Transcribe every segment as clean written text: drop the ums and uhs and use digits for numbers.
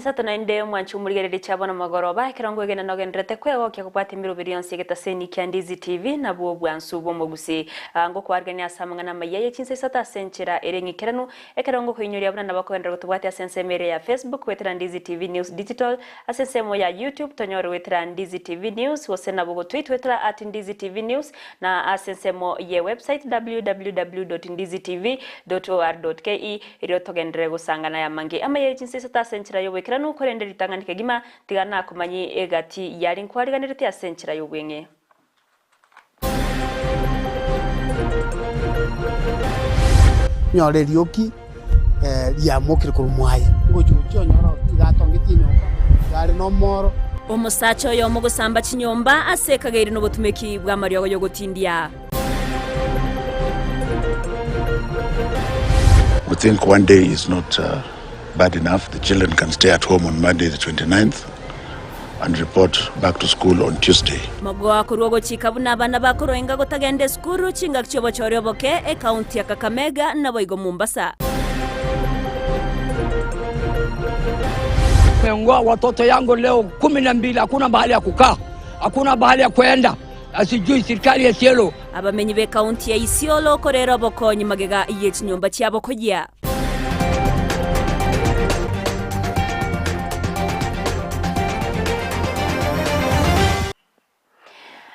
Isato naende omwanchi omorigereria chia bono mogoroba, ekero nkwegena nogendererete kwegokia kobwata emeroberi yonsi y'egetaseni kia Ndizi TV, nabwo obwansu bw'omogusii. Aa ngokwarigania ase amang'ana amayia ye chinsa isato ase enchera ere eng'ikeranu, ekero ngokoinyoria buna nabo kogenderera gotobwatia ase ensemo ere ya Facebook goetera Ndizi TV News Digital, ase ensemo ya YouTube tonyore goetera Ndizi TV News, gose nabo gotweet goetera at Ndizi TV News, na ase ensemo ye website www.ndizitv.or.ke. Erio togenderere gosangana ayamange amaya ye chinsa isato ase enchera y'oboikeranu, korende ritang'ani kegima tiga nakomanyie egati y'aria nkwariganeretie ase enchera y'obweng'e. Nyora erioki riamokire korwa mwaye, ngochia gochia onyora iga atongetie enyomba, iga are nomoro. Omosacha oyomo gosamba chinyomba ase ekageire nobotumeki bw'amariogo y'ogotindia. We think one day is not uh, bad enough. The children can stay at home on Monday the 29th and report back to school on Tuesday. Mogoa korwa ogochika buna abana bakoroenga gotagenda esukuru chingaki chi'obochori oboke ekaunti ya Kakamega naboigo Mombasa. Nimeongoa watoto yangu leo 12, hakuna mahali ya kukaa, hakuna mahali ya kwenda. Asijui serikali ya Isiolo. Abamenyi b'ekaunti ya Isiolo korera obokonyi magega ye chinyomba chiabo koyia.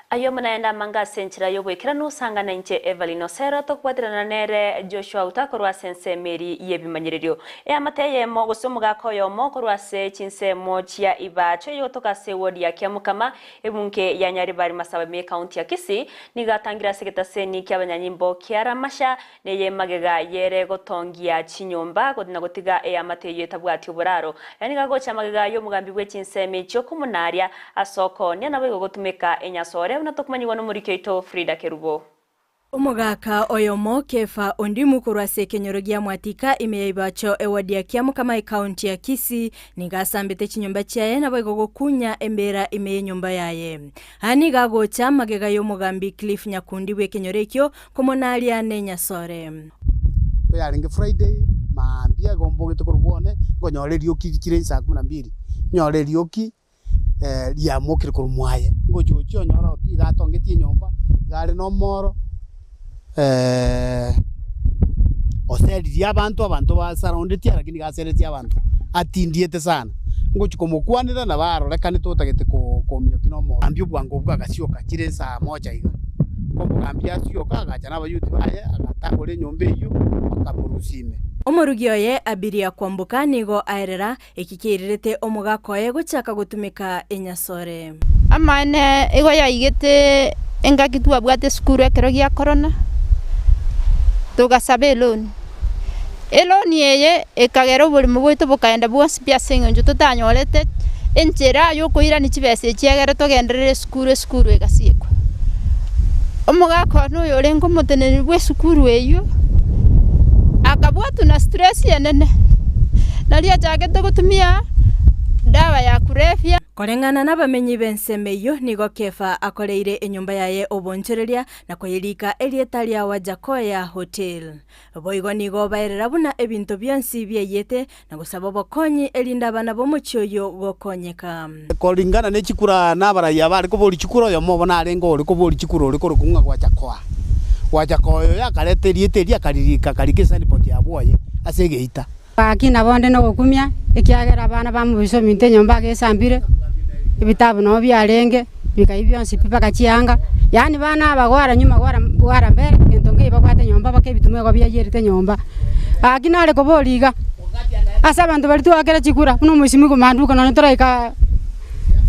Ayio amo naende amange ase enchera y'oboikeranu, sangana inche Evelyn Osero, tokobwaterana nere Joshua Uta korwa ase ensemo eria y'ebimanyererio. Eamate eyemo gose omogaka oyomo korwa ase chinsemo chia Ibacho eyogotoka ase ewodi ya Kiamukama Ebunge ya Nyaribari Masaba ime y'Ekaunti ya Kisii nigo atangire ase egetaseni ki'abanyanyimbo kia Ramasha neye magega yere gotongia chinyomba na gotiga eamate eyio etabwati oboraro. Aya nigo agocha magega y'omogambi bwe chinsemo echio komonaria ase okoonia naboigo gotumeka enyasore buna tokomanyigwa nomoriki oito Frida Kerubo. Omogaka oyomo, Kefa Ondimu, korwa ase ekenyoro gia Mwatika ime ya Ibacho ewadi ya Kiamokama ekaunti ya Kisii, nigo asambete chinyomba chiaye naboigo gokunya embeera ime y'enyomba yaye. Aya nigo agocha magega y'omogambi Cliff Nyakundi bw'ekenyoro ekio komonaria nenyasore. Yarenge Friday maambia igo mbogete korwa bwane, nkonyora erioki chire saa kumi na mbili, nyore erioki riamokire korwa mwaye, ngochia gochia onyore ot iga atongetie enyomba, iga are na omoro, oseririe abanto, abanto basaraundetie lakini iga aseretie abanto, atindiete sana. Ngochia komokwanera nabo arorekanete otagete ko kominyokia na omoro. Mambia obwango obwo agasioka chire saa moja iga, omogambi asioka agacha na abayuti baye agatagora enyomba eyio, bakamorusia ime. Omorugi oye Abiria Kwamboka nigo aerera Eki kiairerete omogaka oye gochaka gotumeka enyasore. Amaene igo yaigete engaki twabwate esukuru ekero gia korona, togasaba eloni. Eloni eye ekagera oboremo bwaito bokaenda bwonsi pi ase eng'encho totanyorete enchera ya okoirania chibesa echi egere togenderere esukuru, esukuru egasiekwa. Omogaka one oyo orenge omoteneneri bwa esukuru eywo, akabwatwa na stress enene. Nario achagete gotumia dawa ya kulevya. Koreng'ana nabamenyi b'ensemo eyio, nigo Kefa akoreire enyomba yaye obonchoreria na koyerika erieta ria Wajakoya Hotel. Boigo nigo baerera buna ebinto bionsi biaiyete na gosaba obokonyi erinde abana b'omochie oyio gokonyeka. Koringana ne chikura na abaraiyo abare koboria chikura, oyomo obo narenge ore koboria chikura ore korokwa ng'a Gwachakoa. Gwachakoa oyo akareta erieta erio akaririka akarika esaniboti ya bwoye ase egeita. Gaki nabo nde nogokumia, ekiagera abana bamobisa ominto enyomba agesambire, ebitabu nabo biarenge, bikai bionsi pi mpaka chianga, yaani bana aba gwara nyuma gwara gwara mbere, gento nkeiyo babwate nyomba mpaka ebitunwa igo biayerete nyomba. Gaki nare koboria iga, ase abanto baria twakera chikura, buna omosimi komanduka nonye toraika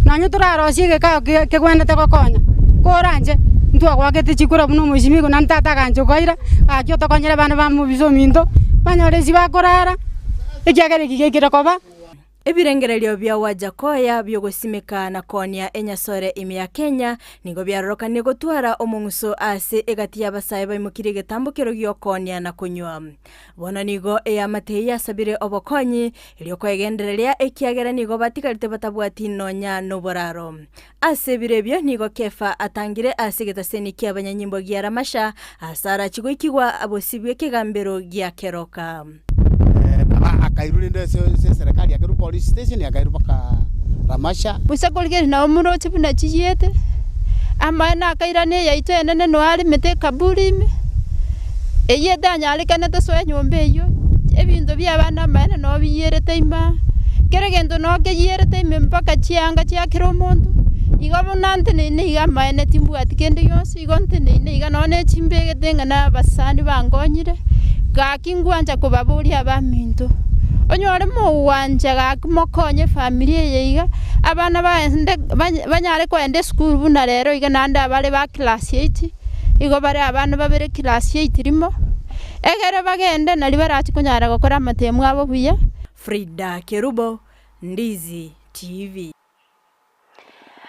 nonye torarosie egekao ke kegwenerete gokonya, koranche ntwagoakete chikura buna omosimi igo naende tata agancha okoira, gaki otokonyere abana ba mobisa ominto, banyore ase bakorara, ekiagera eki gekire koba. Ebirengererio bia Wajakoya bi'ogosimeka na koonia enyasore ime ya Kenya nigo biarorokanire gotwara omong'uso ase egati y'abasae baimokirie egetambokero gi'okoonia na konywa. Bono nigo eamate eye yasabire obokonyi erio koegendereria ekiagera nigo batigarete batabwati nonya noboraro. Ase ebiro ebio nigo Kefa atangire ase egetaseni ki'abanyanyimbo gia Ramasha, aase arachie goikigwa bosibwa ekegambero gia keroka. Akairwa rende ase ase eserekari akairwa police station akairwa mpaka Ramasha. Bosa korigereria nabo moroche buna chiyiete, amaene akairana eyaito enene noe aremete ekaburi ime, eyio etanyarekane tosoe enyomba eyio, ebinto bia abana amaene noo biyierete ime aa, kera egento noo keyierete ime mpaka chianga chia kera omonto, igo buna nteneine iga amaene timbwati kende gionsi, igo nteneine iga nonye na echimbegete ng'a na abasani bankonyire, gaki ngwancha kobaboria abaminto, onyore mogwancha gaki mokonye efamiri eye iga, abana baende banyare koenda esukuru buna rero iga naende abare ba class eight, igo bare abana babere class eight rimo, egere bagende nario barachi konyara gokora amatemu abo buya. Frida Kerubo, Ndizi TV.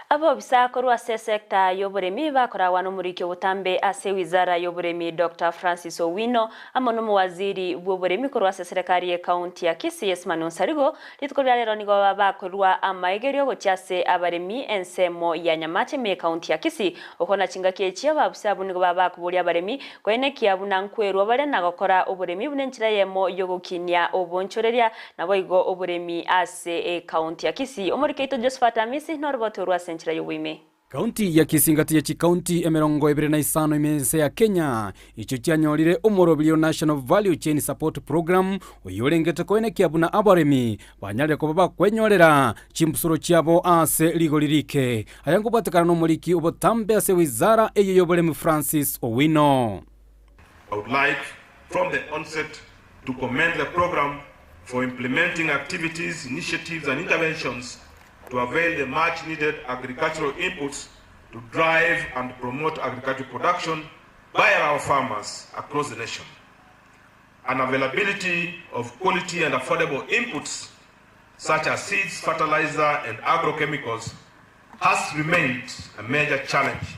Abobisa korwa ase esecta y'oboremi bakoragwa nomoriki obotambe ase ewizara y'oboremi Doctor Francis Owino amo nomowaziri bw'oboremi korwa ase eserekari y'ecounty ya Kisii Esmani Onsarigo rituko ria rero nigo bakorwa amaegerio gochia ase abaremi ensemo ya Nyamache ime y'ecounty ya Kisii okona chingaki echi ababusa abwo nigo babakoboria abaremi koenekia buna nkwerwa bare na gokora oboremi buna enchera eyemo yogokinia obonchoreria naboigo oboremi ase Ase ekaunti ya Kisii, omoriki oito Josephat Amisi noroboti orwo ase enchera y'oboime. Kaunti ya Kisii ngati ye chikaunti 25 ime ense ya Kenya echio chianyorire omoroberio National Value Chain Support Program oyio orengete koenekia buna abaremi banyarire koba bakwenyorera chimbusuro chiabo ase rigori rike. Aya nkobwatekana nomoriki obotambe ase wizara eyio y'oboremi Francis Owino. I would like from the onset to commend the program for implementing activities, initiatives and interventions to avail the much needed agricultural inputs to drive and promote agricultural production by our farmers across the nation. An availability of quality and affordable inputs such as seeds, fertilizer and agrochemicals has remained a major challenge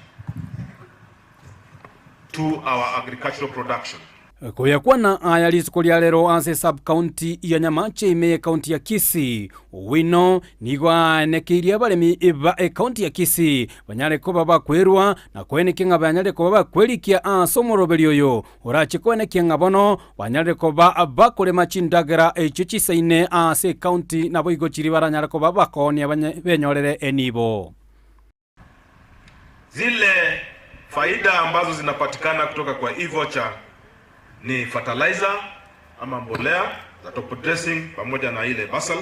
to our agricultural production. Koyakwana aya rituko ria rero ase sub-county ya Nyamache ime y'ecounty ya Kisii, Owino nigo aenekeirie abaremi ba ecounty ya Kisii banyare koba bakwerwa na koenekia ng'a banyare koba bakwerikia ase omoroberio oyo orache koenekia ng'a bono banyarire koba bakorema chindagera echio chisaine ase ecounty naboigo chiria baranyare koba bakoonia benyorere enibo. Zile faida ambazo zinapatikana kutoka kwa e-voucher ni fertilizer ama mbolea za top dressing pamoja na ile basal.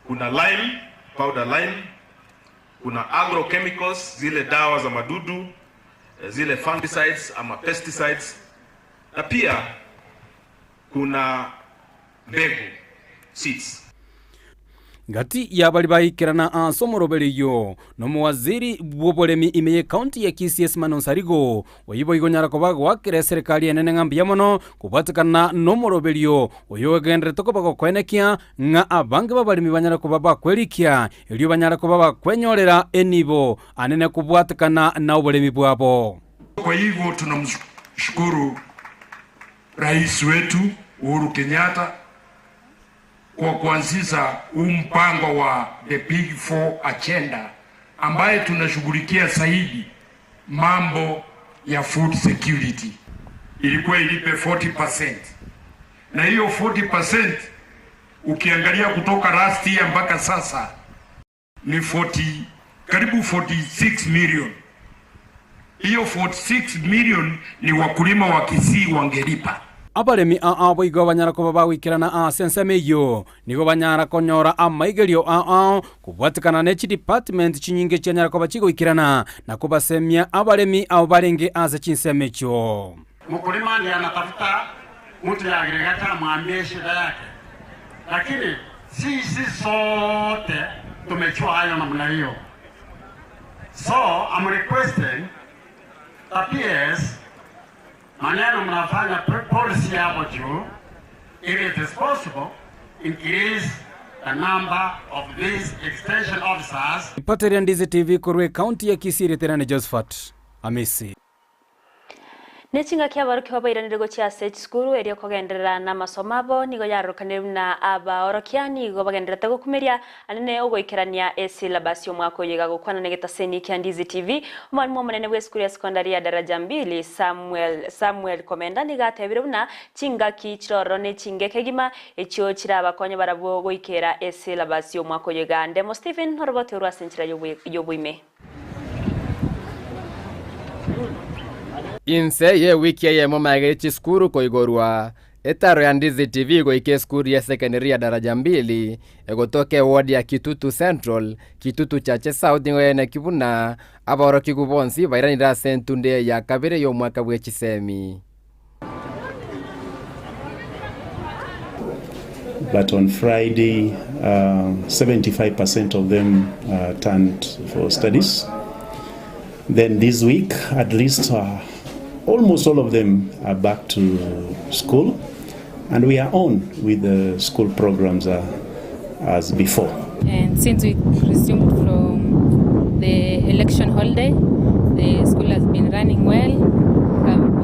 Kuna lime, powder lime, kuna agrochemicals, zile dawa za madudu, zile fungicides ama pesticides, na pia kuna mbegu seeds. Gati y'abaria baikerana ase omoroberi oyio nomowaziri bw'oboremi ime y'ecounty ya Kisii Esmani Onsarigo, oyio boigo onyara koba goakera eserekari enene ng'a mbuya mono kobwatekana nomoroberio oyo ogendererete koba gokoenekia ng'a abange b'abaremi banyare koba bakwerikia erio banyare koba bakwenyorera enibo anene kobwatekana na oboremi bwabo. Kwa hivyo tunamshukuru Rais wetu Uhuru Kenyatta kwa kuanzisha huu mpango wa the Big Four Agenda ambaye tunashughulikia zaidi mambo ya food security. Ilikuwa ilipe 40%, na hiyo 40% ukiangalia kutoka last year mpaka sasa ni 40, karibu 46 million. Hiyo 46 million ni wakulima wa Kisii wangelipa. Abaremi aa boigo banyara koba bagoikerana ase ensemo eyio, nigo banyara konyora amaigerio ao kobwatekana ne chidepartment chinyinge chianyara koba chigoikerana na kobasemia abaremi abo barenge ase chinsemo echio. Mkulima ndiye anatafuta mtu ya agriculture amwambie shida yake, lakini sisi sote tumechua hayo namna hiyo. So I'm requesting the PS maneno mnafanya policy hapo juu, if it is possible increase the number of these extension officers. Ripoti ria Ndizi TV korwa ekaunti ya Kisii, Ritera ni Josephat Amisi. Ne chingaki aborokigwa bairanire gochia ase chisukuru erio kogenderera namasomo abo, nigo yarorekanire buna abaorokia nigo bagendererete gokumeria anene ogoikerania esyllabus y'omwaka oyo iga gokwana negetaseni kia Ndizi TV. Omwalimu omonene bw'esukuru ya sekondari ya Daraja Mbili Samuel Samuel Komenda nigo atebire buna chingaki chirororo ne chinge kegima echio chirabakonye barabwo goikera esyllabus y'omwaka oyo iga. Ndemo Stephen oroboti orwo ase enchera y'oboime. Inse y'ewiki eyemo magega ye chisukuru koigorwa, etaro ya Ndizi TV goika esukuru ya secondary ya Daraja Mbili egotoka eward ya Kitutu Central, Kitutu Chache South nigo yaeneki buna aborokigwa bonsi bairanire ase entunde ya kabere y'omwaka bwe chisemi. But on Friday, 75% of them turned for studies. Then this week, at least almost all of them are back to school, and we are on with the school programs as before. And since we resumed from the election holiday, the school has been running well,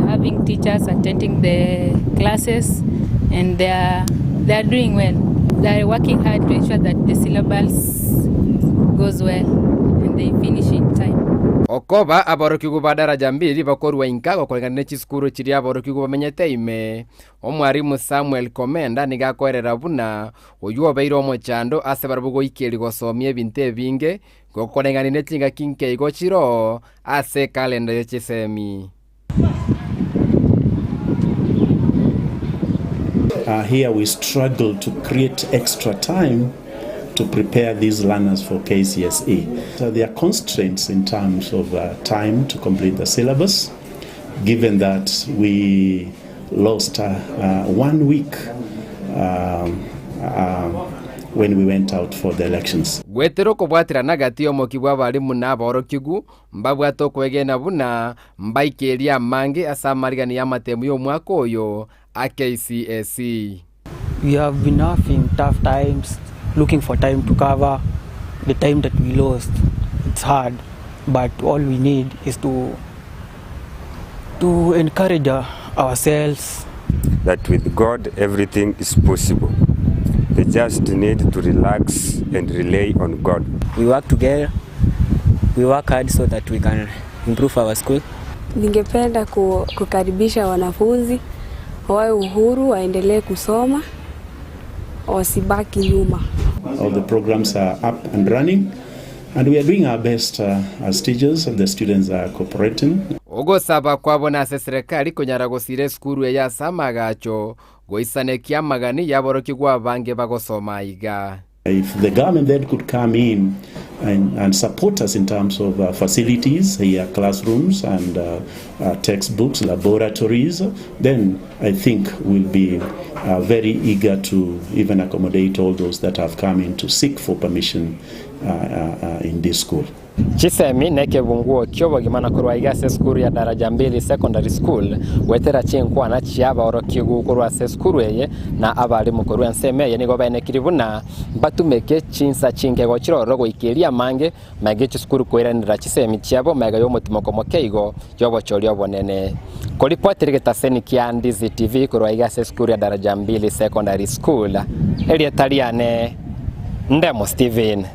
having teachers attending the classes, and they are, they are doing well. They are working hard to ensure that the syllabus goes well and they finish in time. Okoba aborokigwa ba daraja mbili bakorua inka gokoreng'ana ne chisukuru chiria aborokigwa bamenyete ime, Omwarimu Samuel Komenda nigo akoerera buna oyio obeire omochando ase barabwo goikeria gosomia ebinto ebinge gokoreng'ania ne chingaki nkeigo chiroo ase ekalenda ye chisemi. Here we struggle to create extra time to prepare these learners for KCSE. So there are constraints in terms of time to complete the syllabus, given that we lost one week when we went out for the elections. Goetera okobwaterana gati y'omokia bw'abalimu na aborokigwa, mbabwate okwegena buna mbaikerie amange ase amarigani y'amatemu y'omwaka oyo a KCSE. We have been having tough times looking for time to cover the time that we lost. It's hard, but all we need is to to encourage ourselves. That with God everything is possible. They just need to relax and rely on God. We work together, we work hard so that we can improve our school. Ningependa kukaribisha wanafunzi wawe uhuru, waendelee kusoma, wasibaki nyuma. All the programs are up and running and we are doing our best as teachers and the students are cooperating. Ogosaba kwabo nase eserekari konyara gosira esukuru eye ase amagacho, goisanekia amagani y'aborokigwa abange bagosoma aiga. If the government then could come in and, and support us in terms of facilities, here classrooms and textbooks, laboratories, then I think we'll be very eager to even accommodate all those that have come in to seek for permission in this school. Chisemi nekebunguo ki'obogima na korwa iga ase esukuru ya Daraja Mbili Secondary School goetera chinkwana chi'abaorokigwa korwa ase esukuru eye na abalimu korwa ensemo eye nigo baenekiri buna mbatumeke chinsa chinkego chiroro goika eria amange maega echisukuru koiranera chisemi chiabo maega y'omotimoko mokeigo y'obochori obonene. Koripotera egetaseni kia Ndizi TV korwa iga ase esukuru ya Daraja Mbili Secondary School, erieta riane Ndemo Stephen.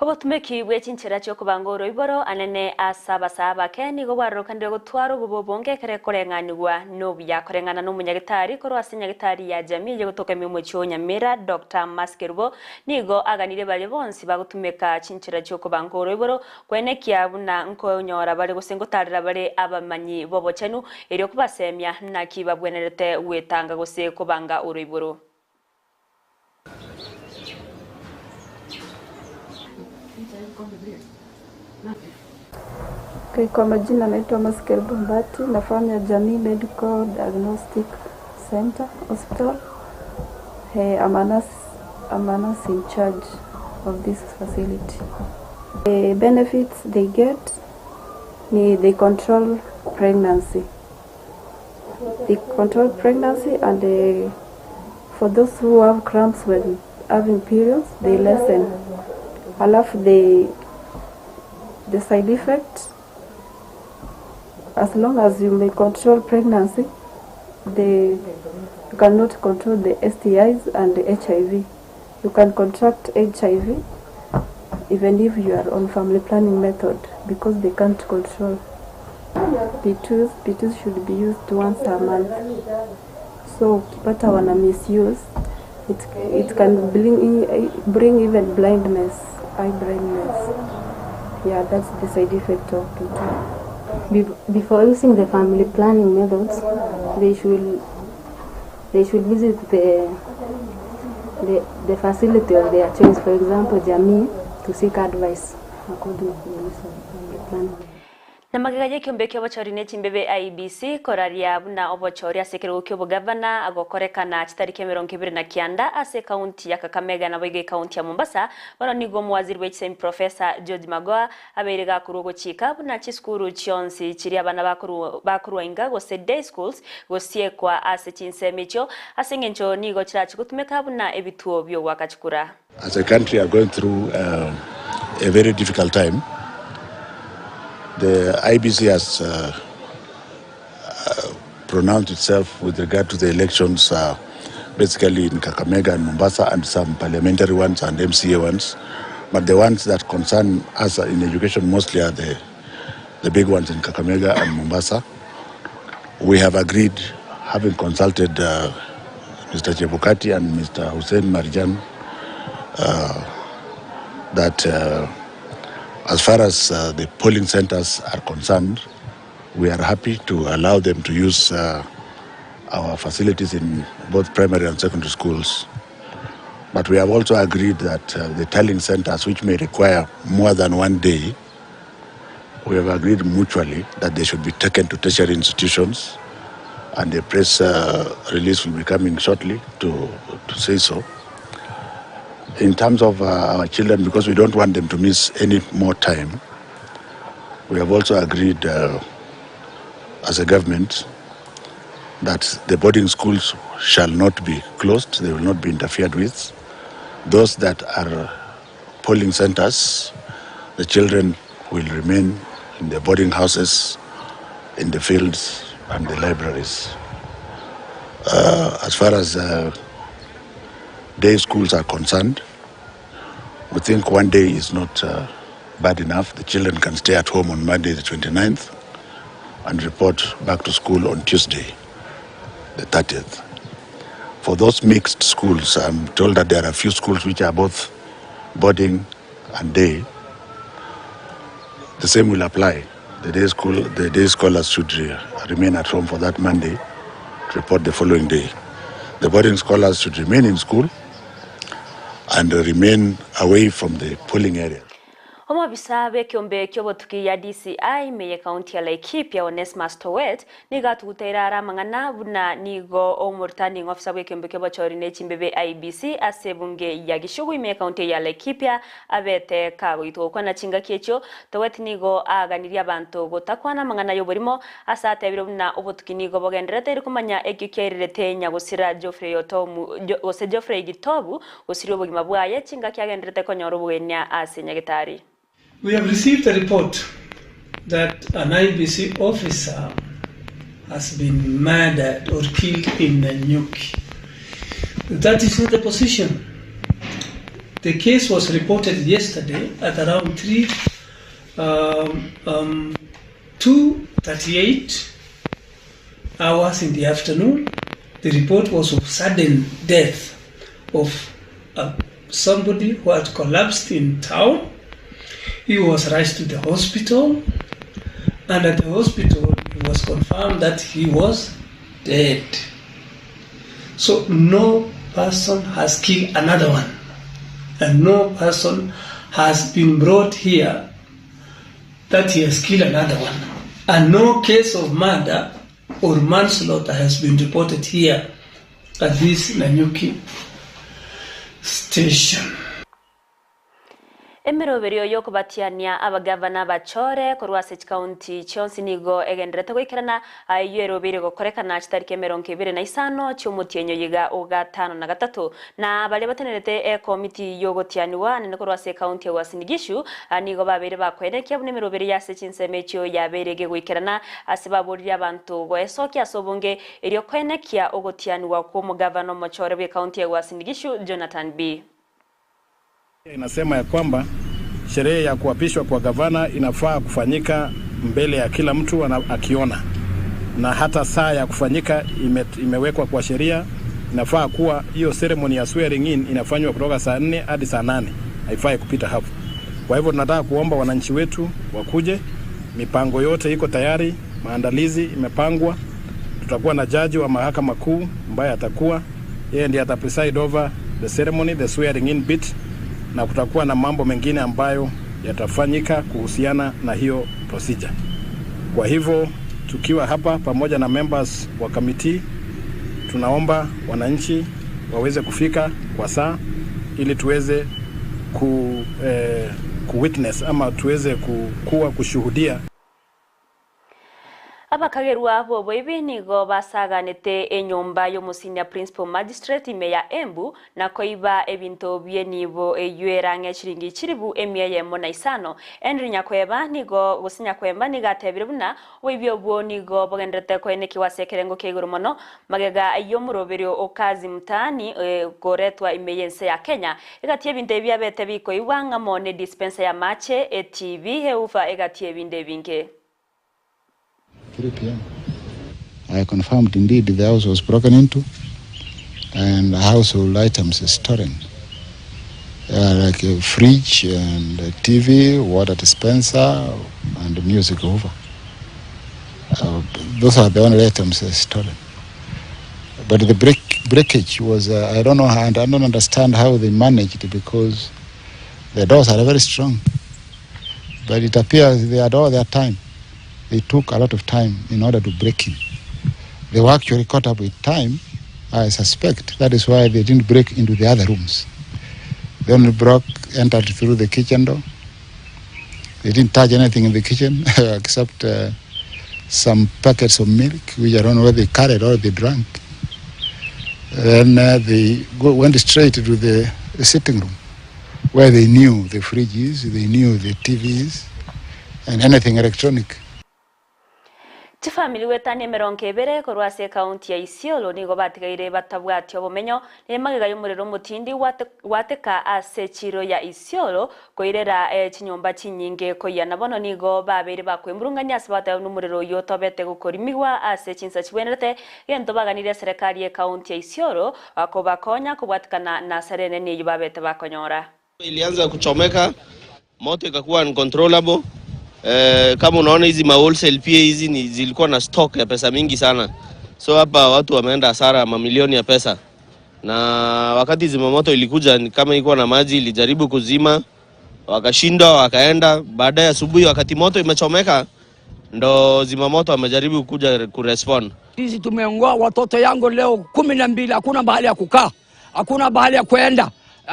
Obotumeki bwe chinchera chi'okobanga oroiboro anene ase abasaa abake nigo bwarorokanire gotwara obobe obonge ekero ekoreng'anigwa nobuya koreng'ana nomonyagetari korwa ase nyagetari ya jamii eye gotoka ime omochie o Nyamira Doctor Mercy Kerubo nigo aganirie baria bonsi bagotumeka chinchera chi'okobanga oroiboro koenekia buna nkonyora bare gose ngotarera bare abamanyi b'obochenu erio kobasemia naki babwenerete gwetanga gose kobanga oroiboro. Okay, kwa majina naitwa Maskel Bombati, nafanya Jamii Medical Diagnostic Center Hospital. Hey, I'm a nurse, I'm a nurse in charge of this facility. The benefits they get ni they control pregnancy. They control pregnancy and they, for those who have cramps when having periods, they lessen. Alafu they, the side effect As long as you may control pregnancy, the you cannot control the STIs and the HIV. You can contract HIV even if you are on family planning method because they can't control. P2s, P2s should be used once a month. So ukipata wana misuse it can bring even blindness, eye blindness. Yeah, that's the side effect of P2. Before using the family planning methods, they should visit the facility of their choice, for example, Jamii, to seek advice according to the use of family planning. Na magega ya ekiombe kia obochori na echimbebe IEBC koraria buna obochori ase ekerogo kia obogavana agokorekana chitariki 29 ase ekaunti ya Kakamega nabo iga ekaunti ya Mombasa. Bono nigo omowaziri bwa echisemi Professor George Magoha abeire gakorwa ogochika buna chisukuru chionsi chiria abana bakorwa inga gose day schools gosiekwa ase chinsemo echio ase eng'encho nigo chirachi gotumeka buna ebituo bia ogoaka chikura. As a country are going through a very difficult time. The IEBC has pronounced itself with regard to the elections, basically in Kakamega and Mombasa, and some parliamentary ones and MCA ones. But the ones that concern us in education mostly are the big ones in Kakamega and Mombasa. We have agreed, having consulted Mr. Chebukati and Mr. Hussein Marjan, that as far as the polling centers are concerned, we are happy to allow them to use our facilities in both primary and secondary schools. But we have also agreed that the tallying centers, which may require more than one day, we have agreed mutually that they should be taken to tertiary institutions, and the press release will be coming shortly to say so. In terms of our children, because we don't want them to miss any more time, we have also agreed as a government that the boarding schools shall not be closed, they will not be interfered with. Those that are polling centers, the children will remain in the boarding houses, in the fields and the libraries. As far as day schools are concerned, we think one day is not bad enough. The children can stay at home on Monday the 29th and report back to school on Tuesday the 30th. For those mixed schools, I'm told that there are a few schools which are both boarding and day. The same will apply. The day scholars should remain at home for that Monday to report the following day. The boarding scholars should remain in school and remain away from the polling area. Omobisa bw'ekiombe ki'obotuki ya DCI meye kaunti ya Laikipia Onesmus Towet nigo atuguteire are amang'ana buna nigo omoreturning officer bw'ekiombe ki'obochori na echimbebe IEBC ase ebunge ya Gichugu ime ekaunti ya Laikipia abete kagoitwa gokwana chingaki echio. Towet nigo aganirie abanto gotakwana amang'ana y'oborimo ase atebire buna obotuki nigo bogenderete eri komanya ekio kiairerete nyagosira Geoffrey Otomu gose Geoffrey Gitobu gosiria obogima bwaye chingaki agenderete konyora obogenia ase nyagetari. We have received a report that an IEBC officer has been murdered or killed in Nanyuki. That is not the position. The case was reported yesterday at around three, 2:38 hours in the afternoon. The report was of sudden death of somebody who had collapsed in town. He was rushed to the hospital, and at the hospital it was confirmed that he was dead. So no person has killed another one, and no person has been brought here that he has killed another one, and no case of murder or manslaughter has been reported here at this Nanyuki station. Emeroberio y'okobatiania abagavana abachore korwa ase chikaunti chionsi nigo egendererete goikerana, ayio erobeire gokorekana chitariki 25 chi'omotienyi oyiga o gatano na gatato. Na baria batenerete ekomiti y'ogotianigwa nene korwa ase ekaunti ya Uasin Gishu nigo babeire bakoenekia buna emeroberio y'ase chinsemo echio yabeire gegoikerana ase baboririe abanto goesokia ase obonge erio koenekia ogotianigwa kw'omogavana omochore bw'ekaunti ya Uasin Gishu Jonathan Bii. Inasema ya kwamba sherehe ya kuapishwa kwa gavana inafaa kufanyika mbele ya kila mtu akiona, na hata saa ya kufanyika imewekwa kwa sheria. Inafaa kuwa hiyo ceremony ya swearing in inafanywa kutoka saa 4 hadi saa 8, haifai kupita hapo. Kwa hivyo tunataka kuomba wananchi wetu wakuje, mipango yote iko tayari, maandalizi imepangwa. Tutakuwa na jaji wa mahakama kuu ambaye atakuwa yeye ndiye ata preside over the ceremony, the swearing in bit, na kutakuwa na mambo mengine ambayo yatafanyika kuhusiana na hiyo procedure. Kwa hivyo tukiwa hapa pamoja na members wa committee, tunaomba wananchi waweze kufika kwa saa ili tuweze ku witness ama tuweze kuwa kushuhudia. Abakagerwa b'oboibi nigo basaganete enyomba y'omosenior principal magistrate ime ya Embu na koiba ebinto bi'enibo eyio erang'e chiringi chiribu emia eyemo na isano. Henry Nyakweba nigo gose Nyakwemba nigo atebire buna oboibi obwo nigo bogendererete koenekiwa ase ekerengo kia igoro mono magega y'omoroberio o Kazi Mtaani koretwa ime y'ense ya Kenya. Egati y'ebinto ebi biabete bikoigwa ng'amo ne dispenser y'amache, eTV, ewoofer egati y'ebinde ebinge. 3 p.m. I confirmed indeed the house was broken into and household items stolen, like a fridge and a TV, water dispenser, and music woofer. Those are the only items stolen. But the breakage was, I don't know, and I don't understand how they managed it because the doors are very strong. But it appears they had all their time. They took a lot of time in order to break in. They were actually caught up with time, I suspect. That is why they didn't break into the other rooms. They only entered through the kitchen door. They didn't touch anything in the kitchen except some packets of milk, which I don't know whether they carried or they drank. Then they went straight to the sitting room, where they knew the fridges, they knew the TVs, and anything electronic. Chifamiri gwetania 20 korwa ase ekaunti ya Isiolo nigo batigaire batabwati obomenyo nemagega y'omorero omotindi gwateka ase echiro ya Isiolo koirera chinyomba chinyinge koiyana bono nigo babeire bakwemurungania ase bateba n'omorero oyo otobete gokorimigwa ase chinsa chibwenerete gento baganire serikali ya ekaunti ya Isiolo kobakonya kobwatikana na asara enene eywo babete bakonyora. Ilianza kuchomeka, moto ikakuwa uncontrollable. Kama unaona hizi ma wholesale pia hizi ni zilikuwa na stock ya pesa mingi sana, so hapa watu wameenda hasara mamilioni ya pesa. Na wakati zimamoto ilikuja ni kama ilikuwa na maji, ilijaribu kuzima wakashindwa, wakaenda. Baadaye asubuhi wakati moto imechomeka ndo zimamoto wamejaribu kuja kurespond. Sisi tumeongoa watoto yangu leo 12, hakuna mahali ya kukaa, hakuna mahali ya kwenda.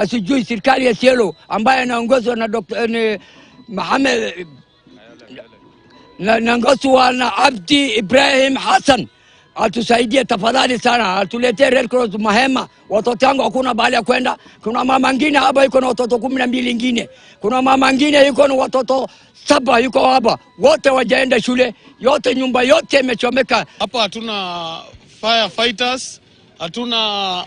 Sijui serikali ya Isiolo ambaye inaongozwa na Dr. ni Mohamed na naongozwa na Abdi Ibrahim Hassan atusaidie tafadhali sana, atuletee Red Cross mahema. Watoto wangu hakuna mahali ya kwenda. Kuna mama mwingine hapa yuko na watoto 12 ingine, kuna mama mwingine yuko na watoto 7 yuko hapa, wote wajaenda shule, yote nyumba yote imechomeka. Hapa hatuna firefighters, hatuna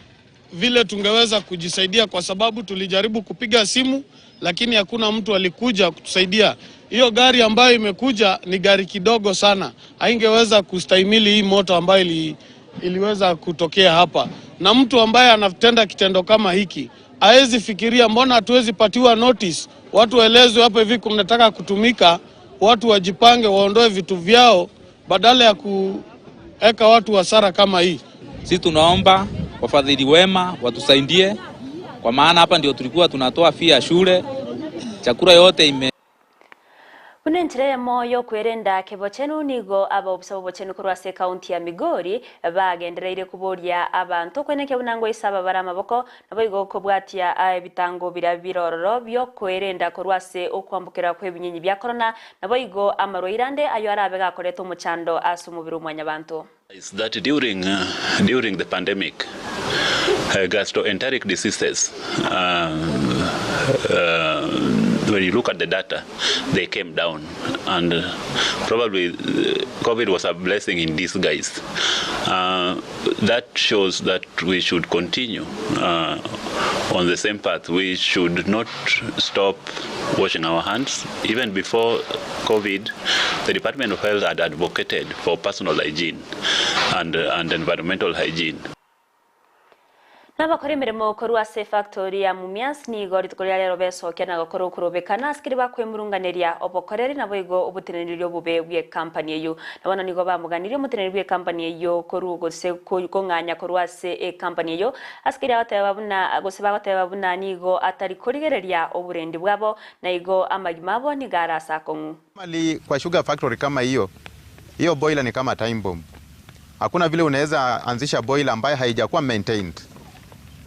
vile tungeweza kujisaidia kwa sababu tulijaribu kupiga simu lakini hakuna mtu alikuja kutusaidia. Hiyo gari ambayo imekuja ni gari kidogo sana, haingeweza kustahimili hii moto ambayo iliweza kutokea hapa. Na mtu ambaye anatenda kitendo kama hiki haezi fikiria mbona hatuwezi patiwa notice, watu waelezwe hapa hivi kunataka kutumika, watu wajipange, waondoe vitu vyao badala ya kuweka watu hasara kama hii. Sisi tunaomba wafadhili wema watusaidie, kwa maana hapa ndio tulikuwa tunatoa fee ya shule, chakula yote ime Buna Buna enchera eyemo y'okwerenda kebochenu nigo abaobisa b'obochenu korwa ase ekaunti ya Migori bagendereire koboria abanto kwenekia buna ngoisa ababare amaboko naboigo kobwatia ebitango biria bire ororo bi'okoerenda korwa ase okwambokera kw'ebinyinyi bia korona naboigo amarwaire ande ayio arabe gakoreta omochando ase omobere o mwanyabanto. Is that during during the pandemic gastroenteric diseases when you look at the data they came down and probably covid was a blessing in disguise that shows that we should continue on the same path we should not stop washing our hands even before covid the department of health had advocated for personal hygiene and and environmental hygiene. Nabakora emeremo korwa ase efactori ya Mumias nigo rituko ria rero besokia na gokora okorobekana ase keria bakwemurunganeria obokoreri naboigo oboteneneri obobe bw'ecompany eyio. Na bono nigo bamoganirie omoteneneri bw'ecompany eyio korwa gose kong'anya korwa ase ecompany eyio ase keria agoteba buna gose bagoteba buna nigo atari korigereria oborendi bwabo na igo amagima abo nigo are ase akong'u. Normally kwa sugar factory kama hiyo, hiyo boiler ni kama time bomb. Hakuna vile unaweza anzisha boiler ambayo haijakuwa maintained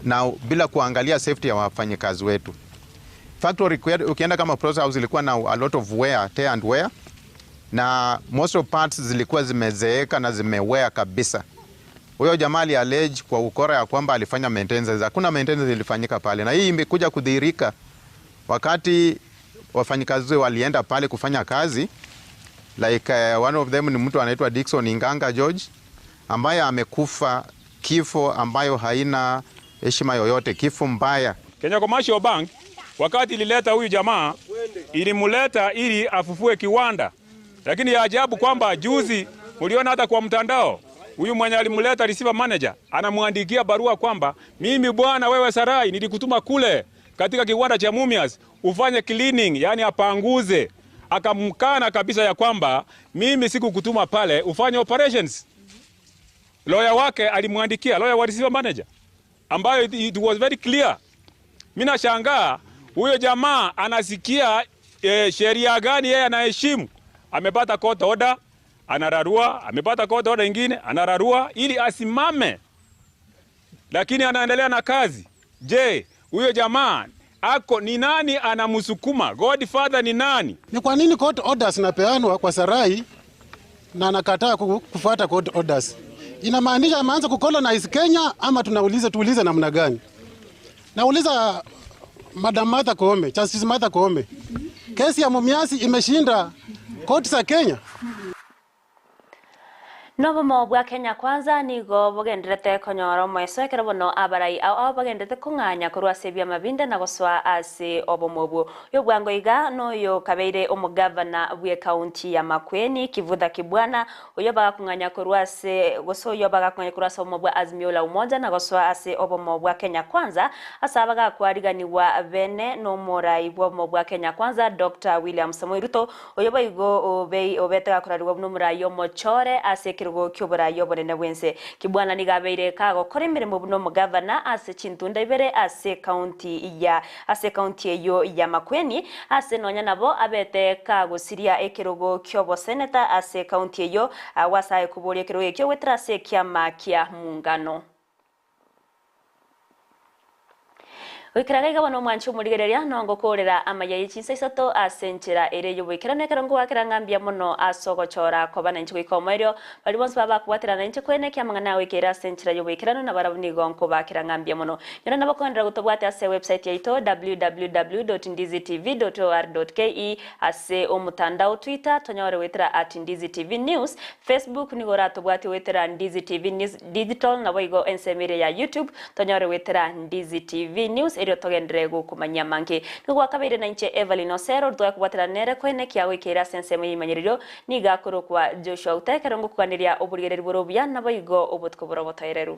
na bila kuangalia safety ya wafanyikazi wetu. Factory ukienda kama process house ilikuwa na a lot of wear, tear and wear, na most of parts zilikuwa zimezeeka na zimewear kabisa. Huyo jamaa ali-allege kwa ukora ya kwamba alifanya maintenance. Hakuna maintenance ilifanyika pale, na hii imekuja kudhihirika wakati wafanyikazi walienda pale kufanya kazi like one of them ni mtu anaitwa Dickson Inganga George ambaye amekufa kifo ambayo haina heshima yoyote, kifo mbaya. Kenya Commercial Bank wakati ilileta huyu jamaa ilimuleta ili afufue kiwanda, lakini ya ajabu kwamba juzi mliona hata kwa mtandao huyu mwenye alimleta receiver manager anamwandikia barua kwamba mimi bwana, wewe Sarai, nilikutuma kule katika kiwanda cha Mumias ufanye cleaning, yani apanguze. Akamkana kabisa ya kwamba mimi sikukutuma pale ufanye operations. Lawyer wake alimwandikia, lawyer wa receiver manager, ambayo it was very clear. Mimi nashangaa huyo jamaa anasikia sheria gani yeye anaheshimu? Amepata court order anararua, amepata court order ingine anararua ili asimame, lakini anaendelea na kazi. Je, huyo jamaa ako ni nani anamsukuma? Godfather ni nani? Ni kwa nini court orders zinapeanwa kwa Sarai na anakataa kufuata court orders? Inamaanisha ameanza kucolonize Kenya ama tunauliza tuulize namna gani? Nauliza Madam Martha Koome, Justice Martha Koome. Kesi ya Mumias imeshinda court za Kenya. Nobomo bwa Kenya Kwanza nigo bogenderete konyora omoeso ekero bono abarai ao ao bagenderete kong'anya korwa ase ebiama binde na gosoa ase obomo obwo. Oyo bwango iga noyo kabeire omogavana bwe county ya Makueni Kivutha Kibwana oyo bagakong'anya korwa ase gose oyo bagakong'anya korwa ase obomo bwa Azimio la Umoja na gosoa ase obomo bwa Kenya Kwanza ase abagakwariganiwa bene nomorai bwa obomo bwa Kenya Kwanza Dr. William Samoei Ruto oyo boigo obei obete gakorariwa buna omorai omochore ase ekerogo kia oborai obonene bwense. Kibwana nigo abeire kagokora emeremo buna omogavana ase chintunda ibere ase county ya ase county eyo ya Makueni ase nonya nabo abete kagosiria ekerogo kia oboseneta ase county eyo gwasae koboria ekerogo ekio gwetera ase ekiama kia Muungano. Goikera iga bono omwanchi omorigereria nongokorera amaya ye chinsa isato ase enchera ere y'oboikeranu ekero ngowakera ng'ambia mono ase ogochora koba nainche goika omoerio bari bonsi baba bakobwaterana nainche kwene kiamang'ana goikera ase enchera y'oboikeranu na barabwo nigo nkobakera ng'ambia mono. Nyora nabo koenderera gotobwate ase website yaito www.ndizitv.or.ke ase omotandao Twitter tonyore goetera at Ndizi TV News, Facebook nigo oratobwate goetera Ndizi TV News Digital naboigo ensemo ere ya YouTube tonyore goetera Ndizi TV News erio togenderere gokomanyia amange. Nigo gwakabeire nainche Evelyn Osero togakobwaterana nere koene kiagoikeire ase ensemo y'eimanyerero nigo akorokwa Joshua Uta ekero ngokuganeria oborigereria bore obuya naboigo obotuko bore obotoereru.